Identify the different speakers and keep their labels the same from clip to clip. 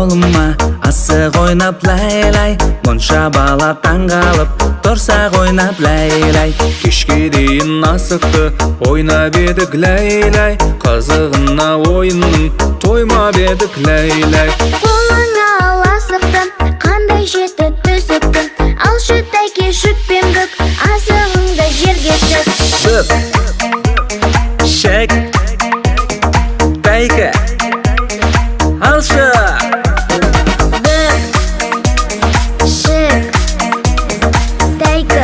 Speaker 1: Қолыма асық ойнап ләй-ләй, мұнша бала таңғалып тұрсақ ойнап ләй-ләй.
Speaker 2: Кешке дейін асықты ойнап едік ләй-ләй, қызығына ойынның тоймап едік ләй-ләй.
Speaker 3: Қолыңа ал асықты, қандай жеті түсіпті, алшы тәйке шүкпен бүк, асығыңды жерге шік.
Speaker 1: Бүк, шік, тәйкі, алшы.
Speaker 3: Бүк, шік, тәйкі,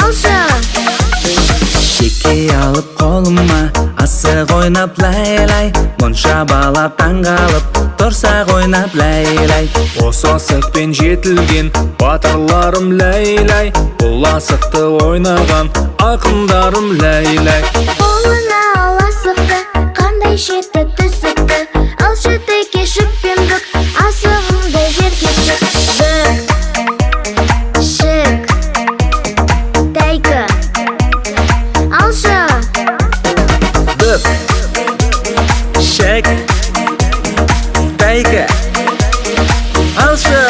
Speaker 3: алшы.
Speaker 1: Шеке алып қолыма асық ойнап ләй-ләй, мұнша бала таңғалып тұрсақ ойнап ләй-ләй.
Speaker 2: Осы асықпен жетілген батырларым ләй-ләй, бұл асықты ойнаған ақындарым ләй-ләй.
Speaker 3: Қолыңа ал асықты, қандай жеті түсіпті, алшы тәйке шүкпен бүк, асығыңды жерге шік. Бүк, шік, тәйкі, алшы.
Speaker 1: Бүк, шік, тәйкі, алшы.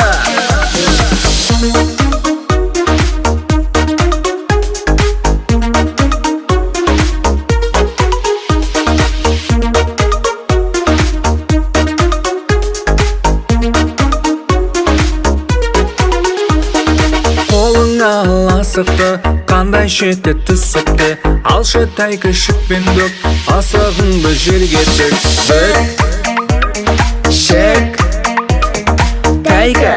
Speaker 2: Қолыңа ал асықты, қандай шеті түсіпті, алшы тәйкі шікпен бүк, асығыңды жерге тік.
Speaker 1: Бүк, шік, тәйкі,